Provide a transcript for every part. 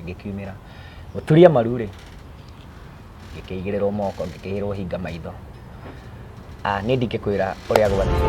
Ngĩkiumĩra gũturia maru rĩ, ngĩkĩigĩrĩrwo moko, ngĩkĩhĩrwo hinga maitho. Ah, niĩ ndingĩkwĩra ũrĩa gwathire.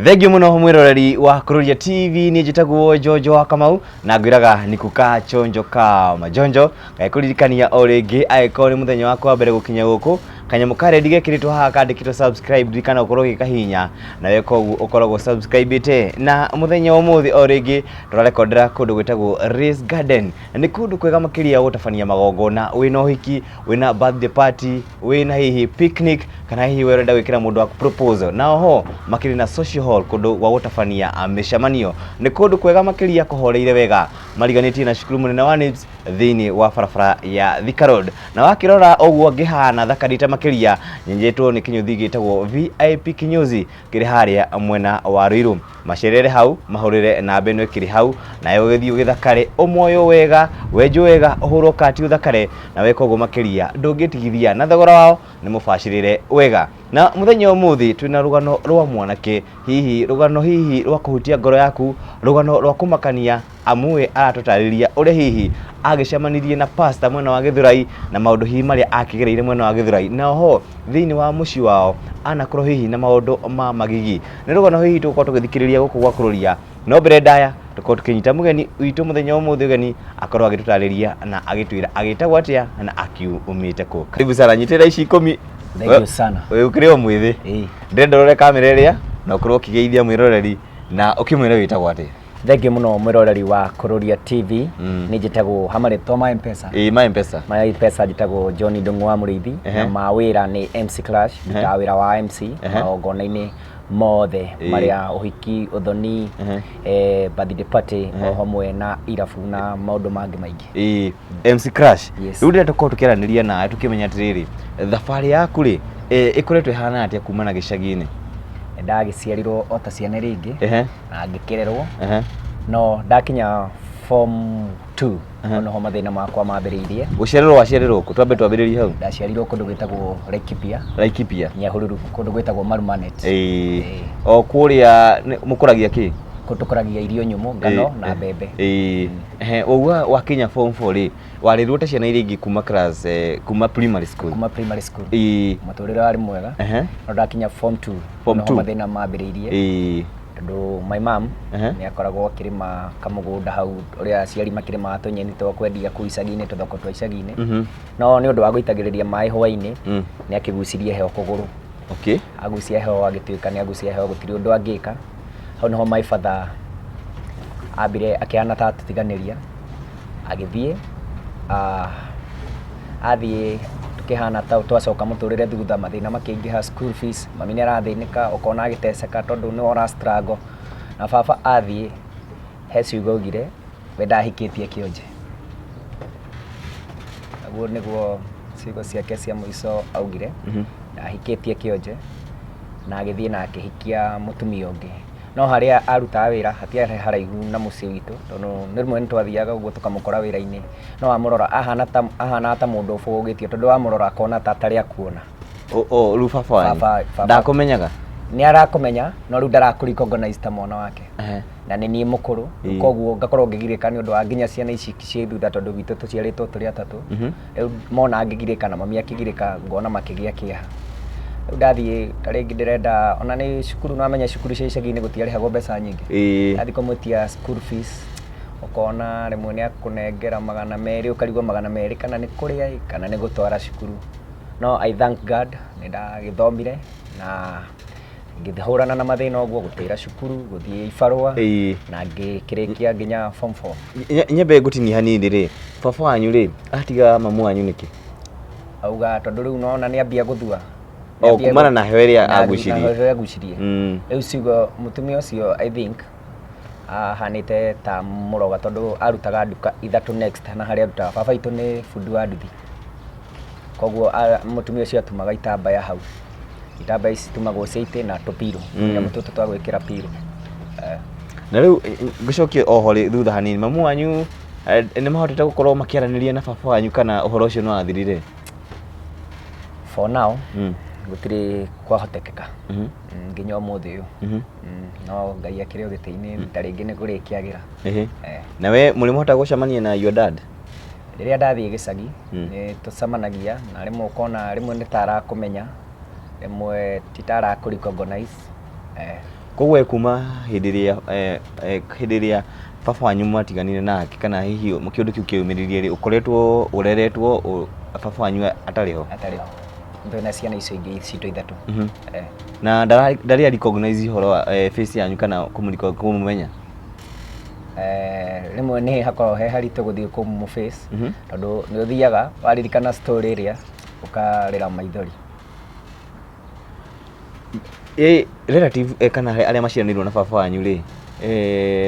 Thengiũ mũno mwĩroreri wa Kururia TV, niĩ njĩtagwo Njonjo wa Kamau na ngwĩraga nikuka chonjo ka majonjo. Ngagĩkũririkania o rĩngĩ angĩkorwo nĩ mũthenya waku wa mbere gũkinya gũkũ, kanyamũ ka rendi gekĩrĩtwo haha kandĩkĩtwo subscribe, ririkana ũkorwo ũgĩkahihinya na weka ũguo ũkoragwo subscribe-ĩte. Na mũthenya wa ũmũthĩ o rĩngĩ tũrarekondera kũndũ gwĩtagwo Race Garden. Na nĩ kũndũ kwega makĩria gũtabania magongona, wĩna ũhiki, wĩna birthday party, wĩna hihi picnic, kana hihi we ũrenda gwĩkĩra mũndũ waku proposal. Na oho makĩrĩ na social hall, kũndũ gwa gũtabania mĩcemanio. Nĩ kũndũ kwega makĩria kũhoreire wega, mariganĩtie na cukuru mũnene wa NIBS thĩinĩ wa barabara ya Thika Road. Na wakĩrora ũguo ngĩhana thakarĩte makĩria, nyenjetwo nĩ kĩnyũthi gĩtagwo VIP kinyozi kĩrĩ harĩa mwena wa Ruiru. Macerere hau, mahũrĩre namba ĩno ĩkĩrĩ hau, nawe ũgĩthiĩ ũgĩthakare, ũmoywo wega, wenjwo wega, ũhũrwo kati ũthakare, na weka ũguo makĩria ndũngĩtigithia, na thogora wao nĩ mũbacĩrĩre wega. Na mũthenya ũmũthĩ twĩna rũgano rwa mwanake, hihi rũgano hihi rwa kũhutia ngoro yaku, rũgano rwa kũmakania, amu we aratũtarĩria ũrĩa hihi agĩcemanirie na pastor mwena wa Gĩthũrai na maũndũ hihi marĩa akĩgereire mwena wa Gĩthũrai, na oho thĩinĩ wa mũciĩ wao anakorwo hihi na maũndũ ma magigi. Nĩ rũgano hihi tũgũkorwo tũgĩthikĩrĩria gũkũ gwa Kururia, no mbere ndaya tũkorwo tũkĩnyita mũgeni witũ mũthenya wa ũmũthĩ ũgeni akorwo agĩtũtarĩria na agĩtwĩra agĩtagwo atĩa na akiumĩte kũ. Karibu sana, nyitĩrĩra ici ikũmi. Thank you sana. Wĩ ũkĩrĩ o mwĩthĩ. Ĩĩ. Ndĩrenda ũrore kamera ĩrĩa na ũkorwo ũkĩgeithia mwĩroreri na ũkĩmwĩra wĩtagwo atĩa. Thengiũ mũno mwĩroreri wa Kururia TV. Nĩ njĩtagwo hamarĩtwa ma M-Pesa. Ĩĩ, ma M-Pesa. Ma M-Pesa njĩtagwo John Ndung'u wa Mũrĩithi. Na ma wĩra nĩ MC Clash, ndutaga wĩra wa MC magongona-inĩ mothe marĩa ũhiki, ũthoni, birthday party o hamwe na irabu na maũndũ mangĩ maingĩ. Ĩĩ, MC Crash. Yes. Rĩu ndĩrenda tũkorwo tũkĩaranĩria nawe tũkĩmenya atĩrĩrĩ, thabarĩ yaku rĩ, ĩkoretwo ĩhana atĩa kuma na gĩcagi-inĩ? Ndagĩciarirwo o ta ciana iria ingĩ na ngĩkĩrerwo. No ndakinya form 2 hau nĩho mathĩna makwa mambĩrĩirie. Gũciarĩrwo waciarĩrwo kũ? Twambe twambĩrĩrie hau. Ndaciarirwo kũndũ gwĩtagwo Laikipia. Laikipia. Nyahururu, kũndũ gwĩtagwo Marumanet. Ĩĩ. O kũrĩa mũkũragia kĩ? Kũu tũkũragia irio nyũmũ, ngano na mbembe. Ĩĩ. Ehe, wauga wakinya form 4 rĩ, warĩrwo ta ciana iria ingĩ kuma class, kuma primary school. Kuma primary school. Ĩĩ. Mũtũrĩre warĩ mwega. No ndakinya form 2, Form nĩho 2. mathĩna mambĩrĩirie. Ĩĩ. Tondũ my mom Ehe. nĩ akoragwo akĩrĩma kamũgũnda hau ũrĩa aciari makĩrĩmaga tũnyeni twa kwendia kũu icagi-inĩ, tũthoko twa icagi-inĩ. No nĩ ũndũ wa gũitagĩrĩria maĩ hwaĩ-inĩ, nĩ akĩgucirie heho kũgũrũ. Agucia heho agĩtuĩka nĩ agucia heho gũtirĩ ũndũ angĩka. Hau nĩho my father ambire akĩhana ta atũtiganĩria, agĩthiĩ, athiĩ tũkĩhana ta twacoka mũtũrĩre thutha, mathĩna makĩingĩha, school fees, mami nĩ arathĩnĩka, ũkona agĩteceka tondũ nĩwe ũra struggle. Na baba athiĩ, he ciugo augire, we ndahikĩtie kĩonje. Naguo nĩguo ciugo ciake cia mũico augire, ndahikĩtie kĩonje, na agĩthiĩ na akĩhikia mũtumia ũngĩ. No harĩa arutaga wĩra hatiarĩ haraihu na mũciĩ witũ, tondũ rĩmwe nĩ twathiaga ũguo tũkamũkora wĩra-inĩ, no wamũrora ahana ta ahanaga ta mũndũ ũbũgĩtio tondũ wamũrora akona ta atarĩ akuona. O rĩu baba wanyu Baba- baba- ndakũmenyaga? Nĩ arakũmenya no rĩu ndarakũ recognize ta mwana wake. Na nĩ niĩ mũkũrũ, koguo ngakorwo ngĩgirĩka nĩ ũndũ wa nginya ciana ici ciĩ thutha tondũ gwitũ tũciarĩtwo tũrĩ atatũ. Rĩu mona ngĩgirĩka na mami akĩgirĩka ngona makĩgĩa kĩeha. Rĩu ndathiĩ ta rĩngĩ ndĩrenda ona nĩ cukuru nĩ wamenya cukuru cia icagi-inĩ gũtiarĩhagwo mbeca nyingĩ. Ndathiĩ kũmwĩtia school fees ũkona rĩmwe nĩ akũnengera 200 ũkarigwo 200 kana nĩ kũrĩa ĩ kana nĩ gũtwara cukuru. No I thank God nĩ ndagĩthomire na ngĩhũrana na mathĩna ũguo, gũtĩra cukuru, gũthiĩ ibarũa na ngĩkĩrĩkia nginya form 4. Nyambe ngũtinie hanini rĩ, baba wanyu rĩ, atiga mamu wanyu nĩkĩ? Auga tondũ rĩu nona nĩ ambia gũthua. O kumana na heho ĩrĩa agucirie. Na heho ĩrĩa agucirie. Rĩu ciugo mũtumia ũcio I think ahanĩte ta mũroga tondũ arutaga nduka ithatũ next na harĩa arutaga. Baba witũ nĩ bundi wa nduthi. Koguo mũtumia ũcio atumaga itambaya hau. Itambaya ici citumagwo cia itĩ na tũpirũ. Tũnyamũ tũtũ twa gwĩkĩra pirũ. Na rĩu ngũcokie oho rĩ thutha hanini, mamu wanyu nĩ mahotete gũkorwo makĩaranĩria na baba wanyu kana ũhoro ũcio nĩ wathirire? For now, Gũtirĩ kwahotekeka nginya ũmũthĩ ũyũ. No Ngai akĩrĩ o gĩtĩ-inĩ, ta rĩngĩ nĩ kũrĩkĩagĩra. Na we mũrĩ mũhota gũcemania na your dad? Rĩrĩa ndathiĩ gĩcagi nĩ tũcemanagia, na rĩmwe ũkona rĩmwe nĩ ta arakũmenya, rĩmwe ti ta arakũ recognize. Koguo we kuma hĩndĩ ĩrĩa hĩndĩ ĩrĩa baba wanyu mwatiganire nake, kana hihi kĩũndũ kĩu kĩeyumĩririe rĩ, ũkoretwo ũreretwo baba wanyu atarĩ ho? Atarĩ ho. Twĩna ciana icio ingĩ citũ ithatũ. Na ndarĩ a recognize ũhoro wa face yanyu kana kũmũmenya? Rĩmwe nĩ hakoragwo he haritũ gũthiĩ kũmũ face, tondũ nĩ ũthiaga waririkana story ĩrĩa ũkarĩra maithori. Relative kana arĩa maciaranĩirwo na baba wanyu rĩ,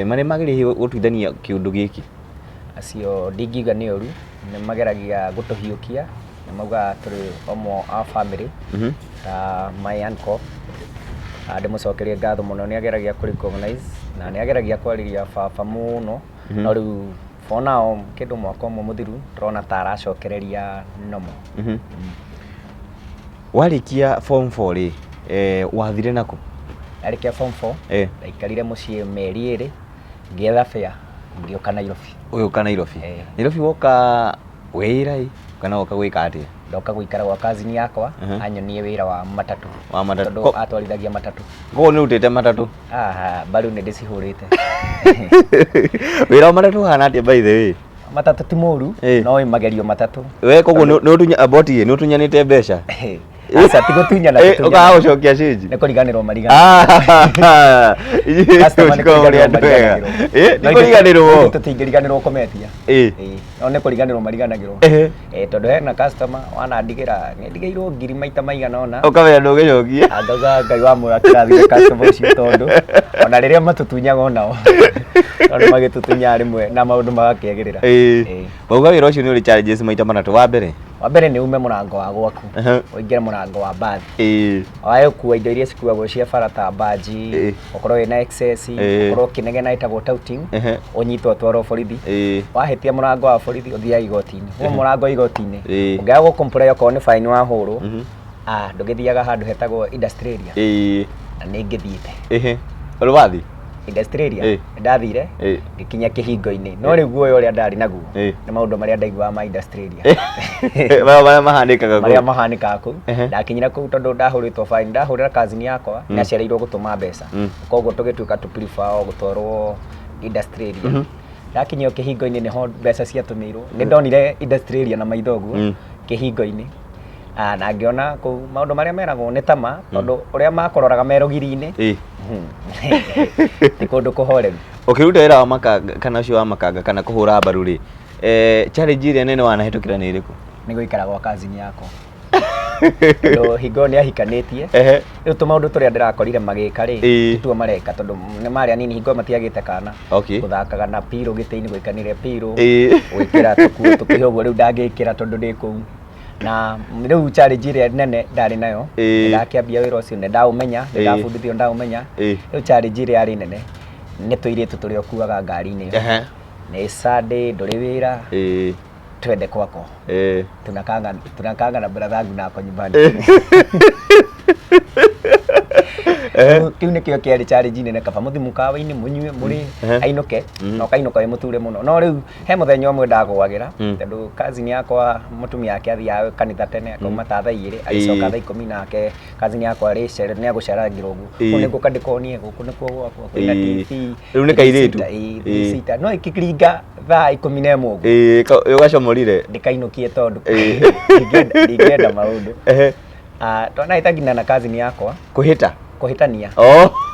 marĩ magĩrĩire gũtuithania kĩũndũ gĩkĩ? Acio ndingiuga nĩ ũru, nĩ mageragia gũtũhiũkia, nĩ maugaga tũrĩ amwe a family, ta my uncle, ndĩmũcokerie ngatho mũno, nĩ ageragia kũ recognize na nĩ ageragia kwarĩria baba mũno, no rĩu for now kĩndũ mwaka ũmwe mũthiru ndĩrona ta aracokereria normal. Warĩkia form 4 rĩ, wathire nakũ? Ndarĩkia form 4, ndaikarire mũciĩ mĩeri 2, ngĩetha fare, ngĩũka Nairobi. Ũgĩũka Nairobi? Nairobi woka wĩra ĩ kana woka gwĩka atĩa? Ndoka gũikara gwa cousin yakwa, anyonie wĩra wa matatũ. Wa matatũ. Tondũ atwarithagia matatũ. Koguo nĩ ũrutĩte matatũ? Aha, mbaru nĩ ndĩcihũrĩte. Wĩra wa matatũ ũhana atĩa by the way? Matatũ ti mũru, no wĩ magerio matatũ. We koguo nĩ ũtunya boti nĩ ũtunyanĩte mbeca? Aca, ti gũtunyana, gũtunyana. Ũkaga gũcokia cĩnji? Nĩ kũriganĩrwo mariganĩrwo. Customer nĩ kũriganĩrwo mariganagĩrwo. Nĩ kũriganĩrwo. Tũtingĩriganĩrwo kũmetia. No nĩ kũriganĩrwo mariganagĩrwo. Tondũ hena customer wanandigĩra, nĩndigĩirwo ngiri maita maigana ũna. Ũkamenya ndũgĩcokia. Ngauga Ngai wa muoyo akĩrathime customer ũcio, tondũ ona rĩrĩa matũtunyaga onao, tondũ magĩtũtunyaga rĩmwe na maũndũ magakĩagĩrĩra. Wauga wĩra ũcio nĩ ũrĩ challenges maita matatũ. Wa mbere? Wa mbere nĩ ume mũrango wa gwaku, ũingĩre mũrango wa mbathi. Wae gũkua indo iria cikuagwo cia bara ta mbanji, ũkorwo wĩna excess, ũkorwo ũkĩnegena ĩtagwo touting, ũnyitwo ũtwarwo borithi. Wahĩtia mũrango wa borithi ũthiaga igoti-inĩ. Wauma mũrango wa igoti-inĩ, ũngĩaga gũ comply okorwo nĩ fine wahũrwo, ndũgĩthiaga handũ hetagwo industrial area. Na nĩ ngĩthiĩte. Ũrĩ wathiĩ? Industrial area? Nĩndathire, ngĩkinya kĩhingo-inĩ, no rĩu guoya ũrĩa ndarĩ naguo nĩ maũndũ marĩa ndaiguaga ma industrial area. Marĩa mahanĩkaga kũu. Marĩa mahanĩkaga kũu. Ndakinyire kũu tondũ ndahũrĩtwo fine, ndahũrĩra cousin yakwa, nĩ acereirwo gũtũma mbeca. Koguo tũgĩtuĩka tũ prefer o gũtwarwo industrial area. Ndakinyio kĩhingo-inĩ nĩho mbeca ciatũmĩirwo. Nĩ ndonire industrial area na maitho ũguo kĩhingo-inĩ. Na ngĩona kũu maũndũ marĩa meragwo nĩ tama, tondũ ũrĩa makũroraga me rũgiri-inĩ ti kũndũ kũhoreru. Ũkĩruta wĩra wa makanga kana ũcio wa makanga kana kũhũra mbaru rĩ, challenge ĩrĩa nene wanahĩtũkĩra nĩ ĩrĩkũ? Nĩ gũikara gwa cousin yakwa. Tondũ hingo ĩyo nĩ ahikanĩtie. Rĩu tũmaũndũ tũrĩa ndĩrakorire magĩka rĩ, tituo mareka, tondũ nĩ marĩ anini hingo ĩyo matiagĩte kana. Gũthakaga na pillow gĩtĩ-inĩ, gũikanĩria pillow, gwĩkĩra tũkuo tũkuhĩ ũguo rĩu ndangĩkĩra tondũ ndĩ kũu. Na rĩu challenge ĩrĩa nene ndarĩ nayo, ndakĩambia wĩra ũcio nĩ ndaũmenya, nĩ ndabundithio ndaũmenya. Rĩu challenge ĩrĩa yarĩ nene nĩ tũirĩtu tũrĩa ũkuaga ngari-inĩ ĩyo. Nĩ Sunday, ndũrĩ wĩra, twende kwako. Tunakanga na brother yangu nako nyumbani. Kĩu nĩkĩo kĩarĩ challenge nene, kaba mũthiĩ mũkawa-inĩ mũnyue mũrĩe ainũke, na ũkainũka wĩ mũture mũno. No rĩu he mũthenya ũmwe ndagũagĩra, tondũ cousin yakwa mũtumia wake athiaga kanitha tene, akauma ta thaa 2, agĩcoka thaa 10 nake cousin yakwa Rachel nĩ agũcerangĩra ũguo. Kũu nĩ ngũka ndĩkonie gũkũ nĩkuo gwakwa, kwĩna TV. Rĩu nĩ kairĩtu. Sita. No ĩkĩringa thaa 11 ũguo. Ũgacomorire. Ndĩkainũkie tondũ ndingĩenda maũndũ. Twanahĩtania na cousin yakwa. Kũhĩta? Kũhĩtania.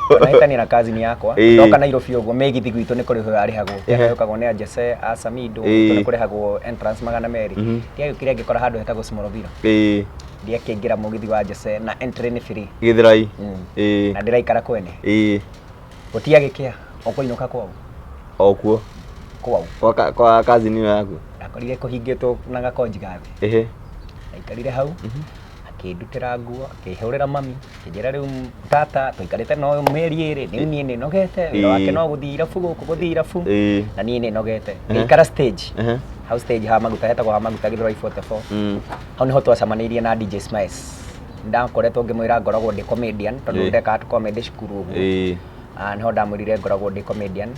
Twanahĩtania na cousin yakwa. Ndoka Nairobi ũguo mĩgithi gwitũ nĩ kũrĩhwo yarĩhagwo. Yũkagwo nĩ Ajese a Samido, gwitũ nĩ kũrĩhagwo entrance 200. Ndiagĩũkire ngĩkora handũ hetagwo Small Villa. Ndiakĩingĩra mũgithi wa Jose na entry nĩ free. Gĩthũrai. Na ndĩraikara kwene. Gũtiagĩkĩa, ũkũinũka kwao. O kuo. Kwao. Kwa cousin ĩyo yaku. Ndakorire kũhingĩtwo na gakonji ga thĩ. Ndaikarire hau, akĩndutĩra nguo, akĩhũrĩra mami, akĩnjĩra rĩu tata tũikarĩte no mĩeri 2, rĩu niĩ nĩ nogete, wĩra wake no gũthiĩ irabu gũkũ gũthiĩ irabu, na niĩ nĩ nogete. Ngĩikara stage, hau stage ha maguta hetagwo ha maguta Gĩthũrai 44. Hau nĩho twacemanĩirie na DJ Smiles. Ndakoretwo ngĩmwĩra ngoragwo ndĩ comedian tondũ ndekaga tũ comedy cukuru ũguo. Ah, niho ndamwĩrire ngoragwo ndĩ comedian.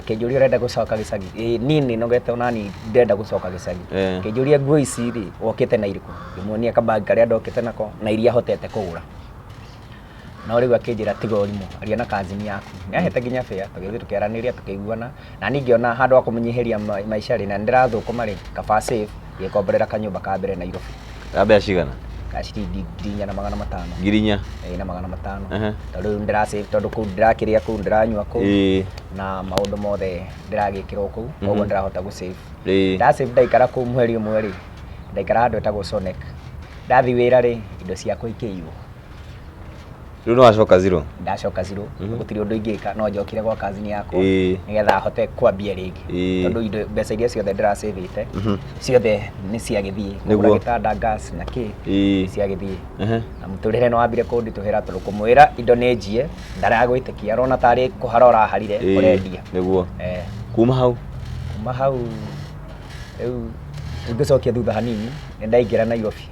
Akĩnjũria ũrenda gũcoka gĩcagi? Ĩĩ niĩ nĩ nogete ona niĩ ndĩrenda gũcoka gĩcagi. Akĩnjũria nguo ici rĩ, wokĩte na irĩkũ? Ngĩmuonia kabagi karĩa ndokĩte nako na iria hotete kũgũra. No rĩu akĩnjĩra tiga ũrimũ, aria na cousin yaku. Nĩ ahete nginya fare, tũgĩthiĩ tũkĩaranĩria tũkĩiguana, na niĩ ngĩona handũ ha kũmũnyihĩria maica rĩ, na nĩ ndĩrathũkũma rĩ, kaba save, ngĩkomborera kanyũmba ka mbere Nairobi. Ka mbeca cigana? Ka ciringi 4500. 4000? Ĩĩ na 500. Tondũ rĩu nĩ ndĩra save tondũ kũu ndĩrakĩrĩa kũu, ndĩranyua kũu, na maũndũ mothe ndĩragĩkĩrwo kũu, koguo ndĩrahota gũ save. Nda save ndaikara kũu mweri ũmwe rĩ, ndaikara handũ hetagwo Sonek. Ndathiĩ wĩra rĩ, indo ciakwa ikĩiywo. Rĩu nĩ wacoka zero? Ndacoka zero. Gũtirĩ ũndũ ingĩka no njokire gwa cousin yakwa nĩgetha hote kwambia rĩngĩ. Tondũ indo mbeca iria ciothe ndĩracĩvĩte ciothe nĩ ciagĩthiĩ. Kũgũra gĩtanda, gas na kĩ ciagĩthiĩ. Na mũtũrĩre nĩ wambire kũnditũhĩra tondũ kũmwĩra indo nĩ njie ndaragwĩtĩkia arona tarĩ kũhara ũraharire ũrendia. Nĩguo. Kuma hau? Kuma hau rĩu ngĩcokia thutha hanini nĩ ndaingĩra Nairobi.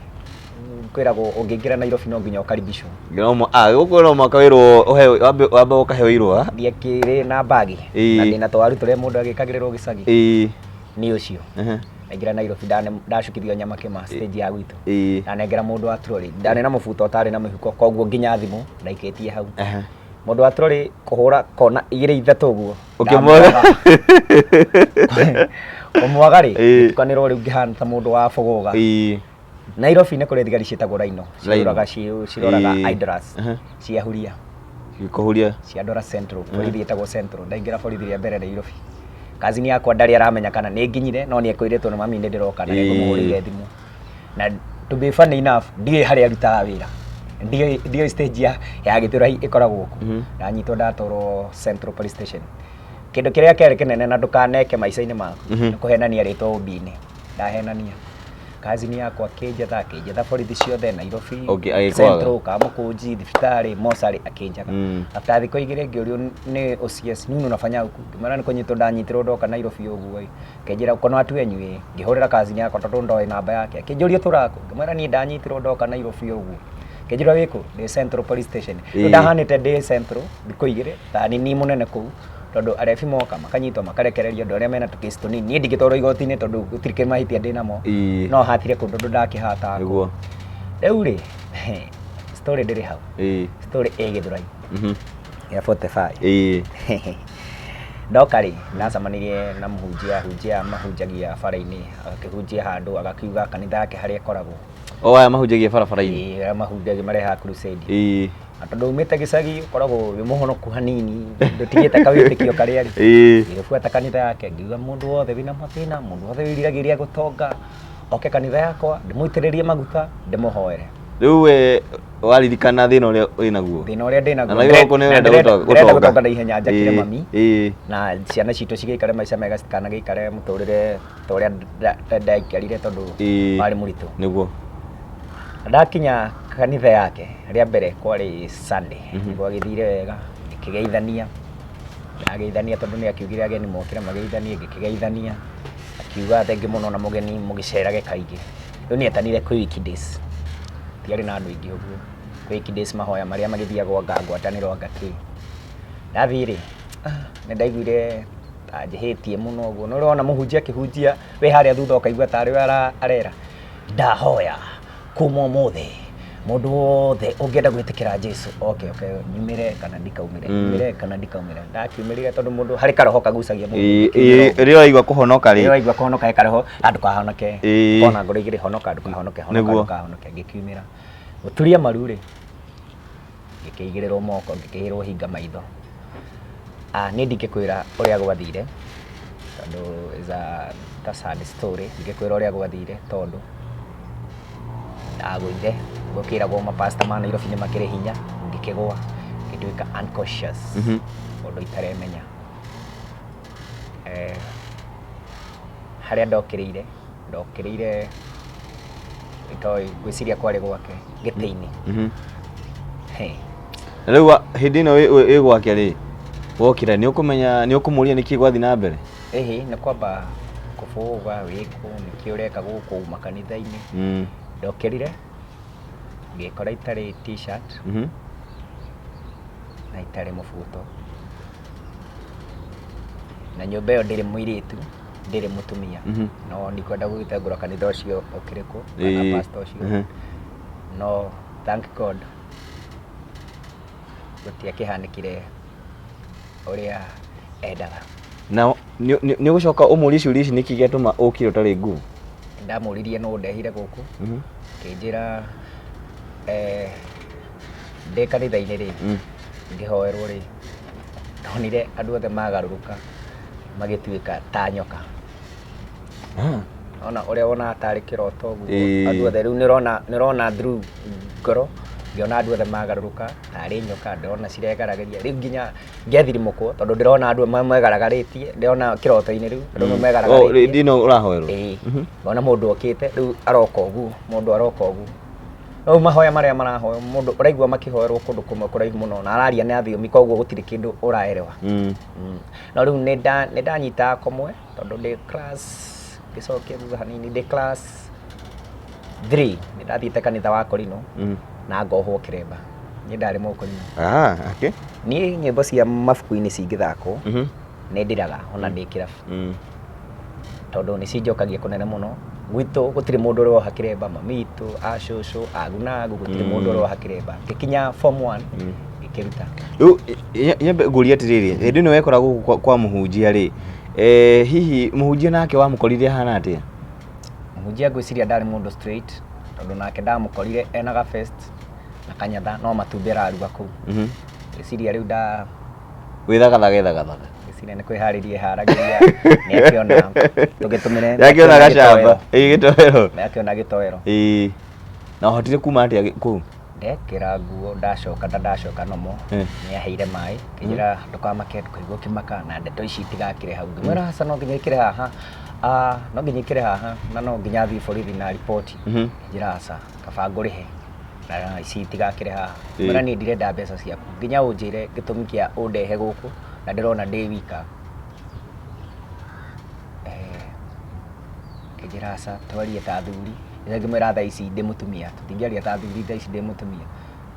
Kwĩragwo ũngĩingĩra Nairobi no nginya ũkaribishwo. No gũkũ no mũhaka wĩrwo ũheo, wambe wambe ũkaheo irũa. Ndiakĩrĩ na mbagi na ndĩna twaru tũrĩa mũndũ agĩkagĩrĩrwo gĩcagi. Nĩ ũcio. Ndaingĩra Nairobi ndacukithio nyama kĩma stage ya gwitũ. Ndanengera mũndũ wa trolley. Ndarĩ na mũbuto ũtarĩ na mĩhuko koguo nginya thimũ ndaikĩtie hau. Mũndũ wa trolley kũhũra kona igĩrĩ ithatũ ũguo. Ũkĩmwaga. Kũmwaga rĩ, ngĩtukanĩrwo rĩu ngĩhana ta mũndũ wa bũgũga. Nairobi nĩ kũrĩ thigari ciĩtagwo Rhino. Ciroraga ciroraga idlers. Ciahuria. Kũhuria. Ciandwara Central. Borithi ĩtagwo Central. Ndaingĩra borithi rĩa mbere Nairobi. Cousin yakwa ndarĩ aramenya kana nĩ nginyire no nĩ ekwĩrĩtwo nĩ mami nĩ ndĩroka na nĩ ngũmũhũrĩire thimũ. Na to be funny enough ndiũĩ harĩa arutaga wĩra. Ndiũĩ ndiũĩ stage ya Gĩthũrai ĩkoragwo kũ. Ndanyitwo ndatwarwo Central Police Station. Kĩndũ kĩrĩa kĩarĩ kĩnene na ndũkaneke maica-inĩ maku nĩ kũhenania rĩtwa OB-inĩ. Ndahenania. Cousin yakwa akĩnjetha akĩnjetha borithi ciothe Nairobi, Okay, agĩkwaga. Central, Kamukunji, thibitarĩ, mocarĩ akĩnjaga. After thikũ igĩrĩ ngĩũrio nĩ OCS, nini unafanya huku? Ngĩmwĩra nĩ kũnyitwo ndanyitirwo ndoka Nairobi ũguo ĩ. Akĩnjĩra uko na watu wenyu ĩ. Ngĩhũrĩra cousin yakwa tondũ ndoĩ namba yake. Akĩnjũria ũtũraga kũ? Ngĩmwĩra niĩ ndanyitirwo ndoka Nairobi ũguo. Akĩnjĩra wĩ kũ? Ndĩ Central Police Station. Rĩu ndahanĩte ndĩ Central thikũ igĩrĩ ta nĩ mũnene kũu tondũ arebi moka makanyitwo makarekererio andũ arĩa mena tũkĩsi tũnini. Niĩ ndingĩtwarwo igoti-inĩ tondũ gũtirĩ kĩmahĩtia ndĩnamo. No hatire kũndũ tondũ ndakĩhataga kũu. Rĩu rĩ, story ndĩrĩ hau. Story ĩ Gĩthũrai ya 45. Ndoka rĩ, ndacemanirie na mũhunjia, ahunjia mahunjagia bara-inĩ, agakĩhunjia handũ agakiuga kanitha yake harĩa ĩkoragwo. O aya mahunjagia barabara-inĩ? Ĩĩ, arĩa mahunjagia marehaga crusade. Na tondũ umĩte gĩcagi ũkoragwo wĩ mũhonoku hanini, ndũtigĩte kawĩtĩkio karĩa rĩ. Ngĩbuata kanitha yake, ngiuga mũndũ wothe wĩna mathĩna, mũndũ wothe wĩriragĩria gũtonga, oke kanitha yakwa, ndĩmũitĩrĩrie maguta, ndĩmũhoere. Rĩu we waririkana thĩna ũrĩa wĩnaguo? Thĩna ũrĩa ndĩnaguo. Na naguo gũkũ nĩ ũrenda Ndĩrenda gũtonga. gũtonga na ihenya njakĩre mami. Na ciana citũ cigĩikare maica mega citikanagĩikare mũtũrĩre ta ũrĩa ndaikarire tondũ warĩ mũritũ. Nĩguo. Ndakinya kanitha yake rĩa mbere kwarĩ Sunday. Gwagĩthire wega ngĩkĩgeithania. Ndageithania tondũ nĩ akiugire ageni mokĩra mageithanie ngĩkĩgeithania. Akiuga thengiũ mũno na mũgeni mũgĩcerage kaingĩ. Rĩu nĩ etanire kwĩ weekdays. Gũtiarĩ na andũ aingĩ ũguo. Kwĩ weekdays mahoya marĩa magĩthiagwo anga ngwatanĩro anga kĩ. Ndathiĩ rĩ, nĩ ndaiguire ta njĩhĩtie mũno ũguo. Nĩ ũrona mũhunjia akĩhunjia wĩ harĩa thutha ũkaigua tarĩ we arera. Ndahoya kuma ũmũthĩ mũndũ wothe ũngĩenda gwĩtĩkĩra Jesu oke oke nyumĩre kana ndikaumĩre, nyumĩre kana ndikaumĩre. Ndakiumĩrire tondũ mũndũ harĩ karoho kagucagia mũndũ. Ngĩkiumĩra ũguo. Rĩrĩa ũraigua kũhonoka rĩ. Rĩrĩa ũraigua kũhonoka he karoho, ndũkahonoke. Ũkona ngoro igĩrĩ, honoka ndũkahonoke, honoka ndũkahonoke. Ngĩkiumĩra. Gũturia maru rĩ, ngĩkĩigĩrĩrwo moko, ngĩkĩĩrwo hinga maitho. Niĩ ndingĩkwĩra ũrĩa gwathire tondũ is a sad story, ndingĩkwĩra ũrĩa gwathire tondũ ndagũire, gũkĩragwo ma pastor ma Nairobi nĩ makĩrĩ hinya, ngĩkĩgũa ngĩtuĩka unconscious, ũndũ itaremenya. Harĩa ndokĩrĩire, ndokĩrĩire itoĩ ngwĩciria kwarĩ gwake gĩtĩ-inĩ. Na rĩu hĩndĩ ĩno wĩ gwake rĩ, wokĩra nĩ ũkũmenya, nĩ ũkũmũria nĩkĩ gwathiĩ na mbere? Ĩhĩ, nĩ kwamba kũbũga wĩkũ, nĩkĩ ũreka gũkũ, uma kanitha-inĩ. Ndokĩrire, Ngĩkora itarĩ t-shirt na itarĩ mũbuto. Na nyũmba ĩyo ndĩrĩ mũirĩtu, ndĩrĩ mũtumia. No ndikwenda gũgĩtengũra kanitha ũcio ũkĩrĩ kũ, kana pastor ũcio. No thank God gũtiakĩhanĩkire ũrĩa endaga. Na nĩ ũgũcoka ũmũrie ciũria ici, nĩkĩ gĩatũma ũkire ũtarĩ nguo? Ndamũririe nũ ũndehire gũkũ, akĩnjĩra ndĩ kanitha-inĩ rĩ, ngĩhoerwo rĩ, ndonire andũ othe magarũrũka magĩtuĩka ta nyoka. Ona ũrĩa wonaga tarĩ kĩroto ũguo, andũ othe rĩu nĩũrona through ngoro, ngĩona andũ othe magarũrũka tarĩ nyoka, ndĩrona ciregaragaria, rĩu nginya ngĩathirimũkwo tondũ ndĩrona andũ megaragarĩtie, ndĩrona kĩroto-inĩ rĩu andũ megaragarĩtie. Hĩndĩ ĩno ũrahoerwo? Ĩĩ, ngona mũndũ okĩte rĩu aroka ũguo, mũndũ aroka ũguo. Rĩu mahoya marĩa marahoywo, mũndũ ũraigua makĩhoerwo kũndũ kũmwe kũraihu mũno na araria na thiomi, koguo gũtirĩ kĩndũ ũraerewa. No rĩu nĩ ndanyitaga kũmwe tondũ ndĩ class, ngĩcokia thutha hanini, ndĩ class 3 nĩ ndathiĩte kanitha wa Korino na ngohwo kĩremba. Niĩ ndarĩ mũkorino. Ah, okay. Niĩ nyĩmbo cia mabuku-inĩ cingĩthakwo nĩ ndĩraga ona ndĩ kĩrabu, tondũ nĩ cinjokagia kũnene mũno. Gwitũ gũtirĩ mũndũ ũroha kĩremba, mami witũ, a cũcũ, agu na agu, gũtirĩ mũndũ ũroha kĩremba. Ngĩkinya form 1 ngĩkĩruta. Rĩu nyambe ngũrie atĩrĩrĩ, hĩndĩ ĩno wekora gũkũ kwa mũhunjia rĩ, hihi mũhunjia nake wamũkorire ahana atĩa? Mũhunjia ngwĩciria ndarĩ mũndũ straight, tondũ nake ndamũkorire ena ga vest na kanyatha, no matumbĩ araruga kũu. Ngwĩciria rĩu nda Gwĩthagathaga ethagathaga. Ngwĩciria nĩ kwĩharĩria eharagĩria, nĩ akĩona tũgĩtũmĩre. Nĩ akĩona gacamba, ĩĩ, gĩtoero. Nĩ akĩona gĩtoero. Ĩĩ. Na ũhotire kuma atĩa kũu? Ndekĩra nguo ndacoka na ndacoka nomo, nĩ aheire maĩ, akĩnjĩra ndũkamake, ndũkaigue ũkĩmaka na ndeto ici itigakĩre hau. Ngĩmwĩra aca, no nginya ikĩre haha, ah, no nginya ikĩre haha na no nginya thiĩ borithi na riboti. Akĩnjĩra aca, kaba ngũrĩhe na ici itigakĩre haha. Ngĩmwĩra niĩ ndirenda mbeca ciaku, nginya ũnjĩre gĩtũmi kĩa ũndehe gũkũ na ndĩrona ndĩ wika. Akĩnjĩra aca, twarie ta athuri. Ngĩmwĩra thaa ici ndĩ mũtumia, tũtingĩaria ta athuri thaa ici ndĩ mũtumia.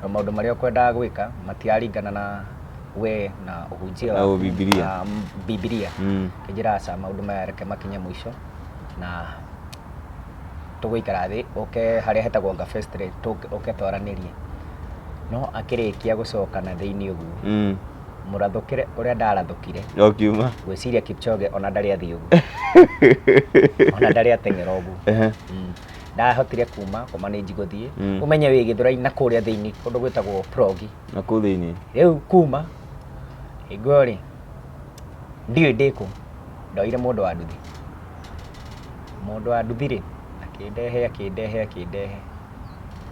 Na maũndũ marĩa ũkwendaga gwĩka matiraringana na we na ũhunjia Na waku Bibilia. na Bibilia. Akĩnjĩra aca, maũndũ maya reke makinye mũico na tũgũikara thĩ ũke harĩa hetagwo Ngafest rĩ, ũke twaranĩrie. No akĩrĩkia gũcoka na thĩinĩ ũguo, mũrathũkĩre ũrĩa ndarathũkire, Ũkiuma. Ngwĩciria Kipchoge ona ndarĩ athiĩ ũguo, ona ndarĩ ateng'era ũguo. Ndahotire kuma kũmanĩnji gũthiĩ, ũmenye wĩ Gĩthũrai na kũrĩa thĩinĩ kũndũ gwĩtagwo Progi. Na kũu thĩinĩ. Rĩu kuma hingo ĩyo rĩ, ndiũĩ ndĩkũ, ndoire mũndũ wa nduthi. Mũndũ wa nduthi rĩ, akĩndehe akĩndehe akĩndehe.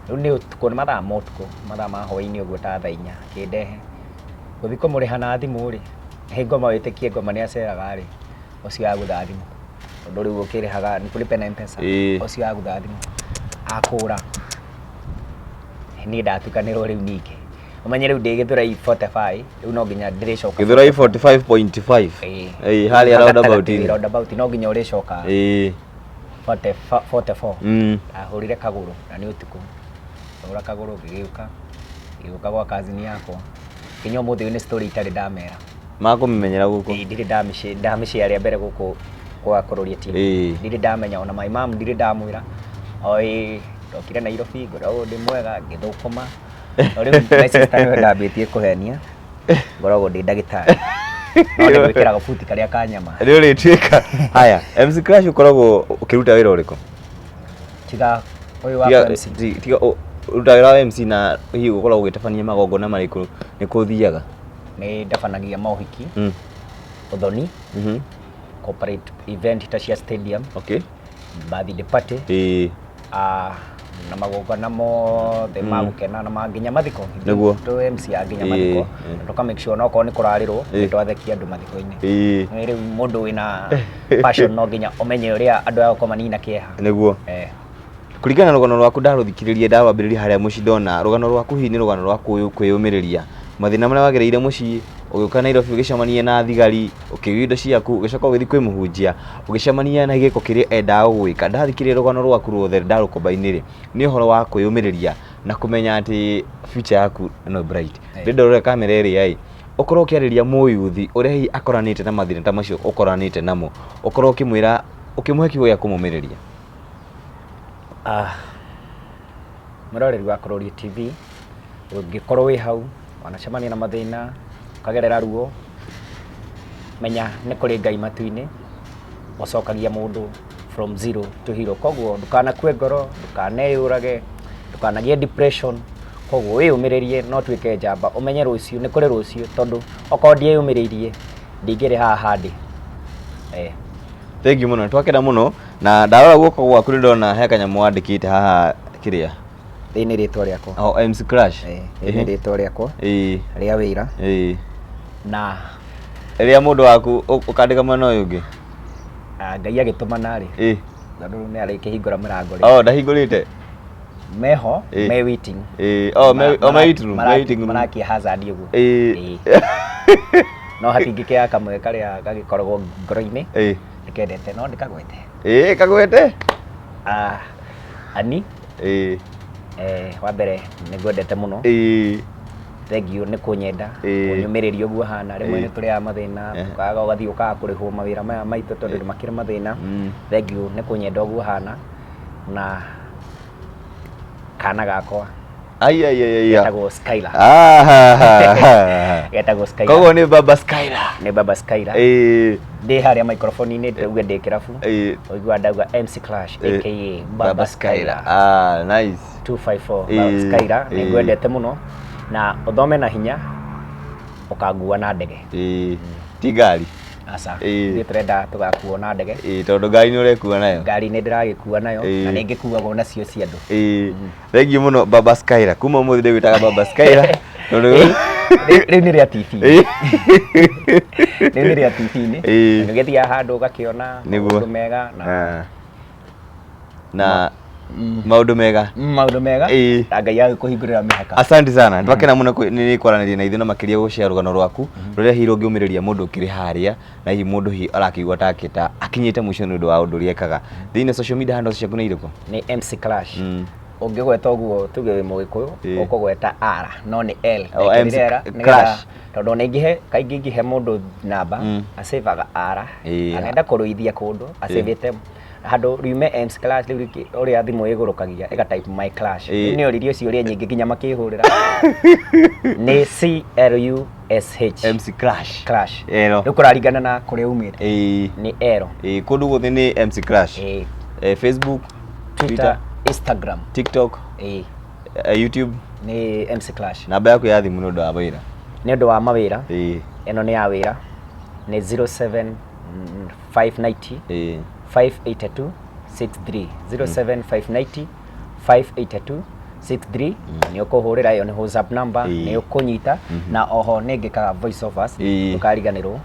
Rĩu nĩ ũtukũ, nĩ mathaa ma ũtukũ, mathaa ma hwaĩ-inĩ ũguo ta thaa 4, akĩndehe. Gũthiĩ kũmũrĩha na thimũ rĩ, hĩ ngoma wĩtĩkie ngoma nĩ aceraga rĩ, ũcio agũtha thimũ. Tondũ rĩu ũkĩrĩhaga nĩ kũrĩ na M-Pesa, ũcio agũtha thimũ, akũra. Niĩ ndatukanĩrwo rĩu ningĩ. Ũmenye rĩu ndĩ Gĩthũrai 45, rĩu no nginya ndĩrĩcoka. Gĩthũrai 45.5. Ĩĩ. Ĩĩ, harĩa roundabout-inĩ. Roundabout no nginya ũrĩcoka. 44. Ndahũrire kagũrũ na nĩ ũtukũ. Ngĩhũra kagũrũ ngĩgĩũka, ngĩgĩũka gwa cousin yakwa. Nginya ũmũthĩ ũyũ nĩ story itarĩ ndamera. Makũmĩmenyera gũkũ? Ĩĩ, ndirĩ ndamĩshare rĩa mbere gũkũ gwa Kũrũria TV. Ndirĩ ndamenya ona my mom ndirĩ ndamwĩra. Oi, ndokire Nairobi, ngoragwo ndĩ mwega, ngĩthũkũma. No rĩu my sister nĩwe ndambĩtie kũhenia, ngoragwo ndĩ ndagĩtarĩ. No nĩ gwĩkĩra gabuti karĩa ka nyama. Nĩ ũrĩtuĩka. Haya, MC Crash, ũkoragwo ũkĩruta wĩra ũrĩkũ? Tiga ũyũ wa MC. Tiga ũruta wĩra wa MC, na hihi ũkoragwo ũgĩtabania magongona marĩkũ, nĩ kũ ũthiaga? Nĩ ndabanagia maũhiki, ũthoni, corporate event ta cia stadium, birthday party, na magongona mothe ma gũkena na ma nginya mathiko. Tũ MC ya nginya mathiko, na tũka make sure onokorwo nĩ kũrarĩrwo, nĩ twathekia andũ mathiko-inĩ. Nĩ rĩu mũndũ wĩna passion no nginya ũmenye ũrĩa andũ aya gũkorwo manina kĩeha. Kũringana na rũgano rwaku ndarũthikĩrĩria, ndawambĩrĩria harĩa mũciĩ, ndona rũgano rwaku hihi nĩ rũgano rwa kwĩyũmĩrĩria mathĩna marĩa wagereire mũciĩ, ũgĩũka Nairobi ũgĩcemania na thigari, ũkĩiywo indo ciaku, ũgĩcoka ũgĩthiĩ kwĩ mũhunjia, ũgĩcemania na gĩko kĩrĩa endaga gũgwĩka. Ndathikĩrĩria rũgano rwaku ruothe ndarũkomba-inĩ rĩ, nĩ ũhoro wa kwĩyũmĩrĩria Na kũmenya atĩ future yaku no bright. Ndĩrenda ũrore kamera ĩrĩa ĩ, ũkorwo ũkĩarĩria mũyuthi ũrĩa hihi akoranĩte na mathĩna ta macio ũkoranĩte namo, ũkorwo ũkĩmwĩra, ũkĩmũhe kiugo gĩa kũmũmĩrĩria. Ah, mwĩroreri wa Kũrũria TV, ũngĩkorwo wĩ hau wanacemania na mathĩna, ũkagerera ruo, menya nĩ kũrĩ Ngai matu-inĩ ũcokagia mũndũ from zero to hero. Koguo ndũkanakue ngoro, ndũkaneyũrage, ndũkanagĩe depression, koguo wĩyũmĩrĩrie na ũtuĩke njamba, ũmenye rũciũ nĩ kũrĩ rũciũ tondũ okorwo ndieyũmĩrĩirie ndingĩrĩ haha ndĩ. Thank you mũno, twakena mũno na ndarora guoko gwaku nĩ ndona he kanyamũ wandĩkĩte haha kĩrĩa. Rĩrĩ nĩ rĩtwa rĩakwa. Oh, MC Crash. Rĩrĩ nĩ rĩtwa rĩakwa rĩa wĩra na Rĩa mũndũ waku ũkandĩka mwena ũyũ ũngĩ. Ah, Ngai agĩtũmana rĩ, tondũ rĩu nĩ arĩkĩhingũra mĩrango rĩ. Oh, ndahingũrĩte. Meho, me waiting. Oh, me oh, me waiting room, me waiting room. Marakia hazard ũguo. No hatingĩkĩaga kamwe karĩa gagĩkoragwo ngoro-inĩ ndĩkendete no ndĩkagwete. Kagwete. Ah, ani wa mbere nĩ ngwendete mũno. Thengiũ nĩ kũnyenda, kũnyũmĩrĩria ũguo hana. Rĩmwe nĩ tũrĩaga mathĩna, ũkaga ũgathiĩ ũkaga kũrĩhwo mawĩra maya maitũ tondũ nĩ makĩrĩ mathĩna. Thengiũ nĩ kũnyenda ũguo hana na kana gakwa Ai ai ai ai. Getagwo Skylar. Ah. Getagwo Skylar. Koguo nĩ Baba Skylar. Nĩ Baba Skylar. Ndĩ harĩa microphone-inĩ ndauga ndĩ kĩrabu. Ũiguaga ndauga MC Clash aka Baba Skylar. Ah, nice. 254 Baba Skylar, nĩ ngwendete mũno na ũthome na hinya ũkangua na ndege. Ti ngari. Aca. Ithuĩ tũrenda tũgakuo na ndege. Tondũ ngari nĩ ũrekua nayo. Ngari nĩ ndĩragĩkua nayo na nĩ ngĩkuagwo nacio cia andũ. Thengiũ mũno Baba Skylar. Kuma ũmũthĩ ndĩgwĩtaga Baba Skylar. Tondũ Rĩu nĩ rĩa TV. Rĩu nĩ rĩa TV-inĩ. Nĩ ũgĩthiaga handũ ũgakĩona maũndũ mega na Na maũndũ mega. Maũndũ mega. Na Ngai agĩkũhingũrĩra mĩhaka. Asante sana. Twakena mũno nĩ kwaranĩria na ithuĩ na makĩria gũshare rũgano rwaku rũrĩa hihi rũngĩũmĩrĩria mũndũ ũkĩrĩ harĩa na hihi mũndũ hihi arakĩigua take ta akinyĩte mũico nĩ ũndũ wa ũndũ ũrĩa ekaga. Thĩinĩ social media handles ciaku nĩ irĩkũ? Nĩ MC Clash. Ũngĩgweta ũguo tuge wĩ Mũgĩkũyũ, ũkũgweta R no nĩ L. Oh, MC Ndekĩrire R nĩgetha Clash. tondũ ona ingĩhe kaingĩ ingĩhe mũndũ namba acĩvaga R, anenda kũrũithia kũndũ acĩvĩte handũ riume MC Clash rĩu ũrĩa thimũ ĩgũrũkagia ĩga type my clash. Rĩu nĩ oririo ciũria nyingĩ nginya makĩhũrĩra. Nĩ C L U S H. MC Clash. Clash. Ero. Rĩu kũraringana na kũrĩa umĩte. Nĩ ero. Kũndũ guothe nĩ MC Clash. Facebook, Twitter, Twitter, Instagram, TikTok, YouTube. Nĩ MC Clash. Namba yaku ya thimũ nĩ ũndũ wa wĩra. Nĩ ũndũ wa mawĩra. Ĩno nĩ ya wĩra. Nĩ 07590 582 63 07590 582 63. Nĩ ũkũhũrĩra ĩyo nĩ WhatsApp number, nĩ ũkũnyita na oho nĩ ngĩkaga voice overs, ndũkariganĩrwo,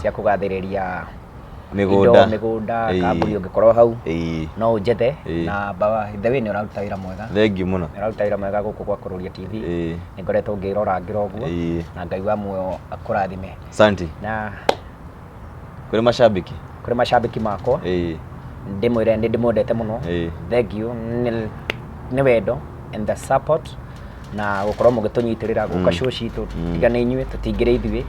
cia kũgathĩrĩria mĩgũnda, indo, mĩgũnda, kambuni ũngĩkorwo hau no ũnjethe. Na baba the way nĩ ũraruta wĩra mwega. Thengiũ mũno. Nĩ ũraruta wĩra mwega gũkũ gwa Kũrũria TV. Nĩ ngoretwo ngĩrora ngĩra ũguo na Ngai wa muoyo akũrathime. Asante. Na kũrĩ mashabiki, kũrĩ mashabiki makwa, ndĩmwĩre nĩ ndĩmwendete mũno. Thank you nĩ wendo and the support na gũkorwo mũgĩtũnyitĩrĩra gũka show citũ. Tiga nĩ inyuĩ tũtingĩrĩ ithuĩ,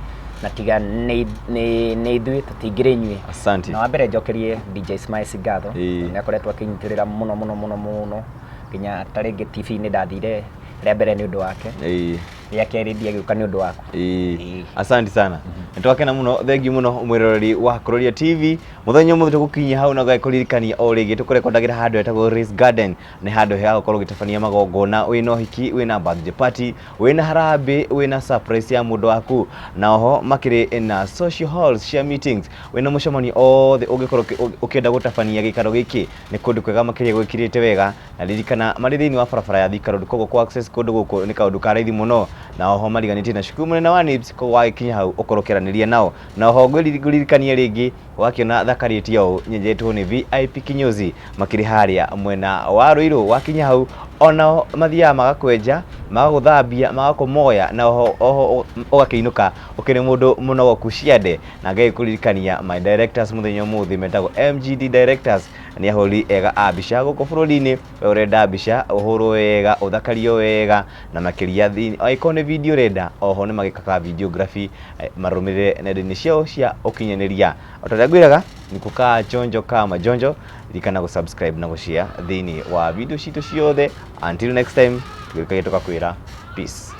na tiga nĩ ithuĩ tũtingĩrĩ inyuĩ. Asante. Na wa mbere njokerie DJ Smiles ngatho, nĩ akoretwo akĩnyitĩrĩra mũno mũno mũno mũno, nginya ta rĩngĩ TV-inĩ ndathire rĩa mbere nĩ ũndũ wake, rĩa kerĩ ndiagĩũka nĩ ũndũ waku. Asante sana, nĩ twakena mũno. Thengiũ mũno mwĩroreri wa Kũrũria TV. Mũthenya ũmũthĩ tũgũkinyia hau na gũkũririkania o rĩngĩ tũkũrekondagĩra handũ hetagwo Race Garden. Nĩ handũ hega gũkorwo ũgĩtabania magongona, wĩna ũhiki, wĩna birthday party, wĩna harambĩ, wĩna surprise ya mũndũ waku, na oho makĩrĩ na social halls cia meetings, wĩna mũcemanio othe ũngĩkorwo ũkĩenda gũtabania gĩikaro gĩkĩ nĩ kũndũ kwega makĩria gwĩkĩrĩte wega. Na ririkana marĩ thĩinĩ wa barabara ya Thika Road, koguo kũ access kũndũ gũkũ nĩ kaũndũ ka raithi mũno. Na oho mariganĩtie na cukuru mũnene wa NIBS, koguo wagĩkinya hau ũkorwo ũkĩaranĩria nao. Na oho ngũririkanie rĩngĩ wakĩona thakarĩtie ũũ nyenjetwo nĩ VIP kinyozi makĩrĩ harĩa mwena wa Ruiru. Wakinya hau onao mathiaga magakwenja, magagũthambia, magakũmoya, na oho oho ũgakĩinũka ũkĩrĩ mũndũ mũnogoku ciande. Na ngagĩkũririkania my directors mũthenya ũmũthĩ metagwo MGD directors. Nĩ ahũri ega a mbica gũkũ bũrũri-inĩ. We ũrenda mbica ũhũrwo wega, ũthakario wega, na makĩria angĩkorwo nĩ video ũrenda, oho nĩ magĩkaga videography, marũmĩrĩre nenda-inĩ ciao cia ũkinyanĩria. O ta ũrĩa ngwĩraga, nĩ kukaa chonjo kama jonjo, ririkana gũ subscribe na gũ share thĩinĩ wa video citũ ciothe. Until next time, tũgĩũkagia tũkakwĩra peace.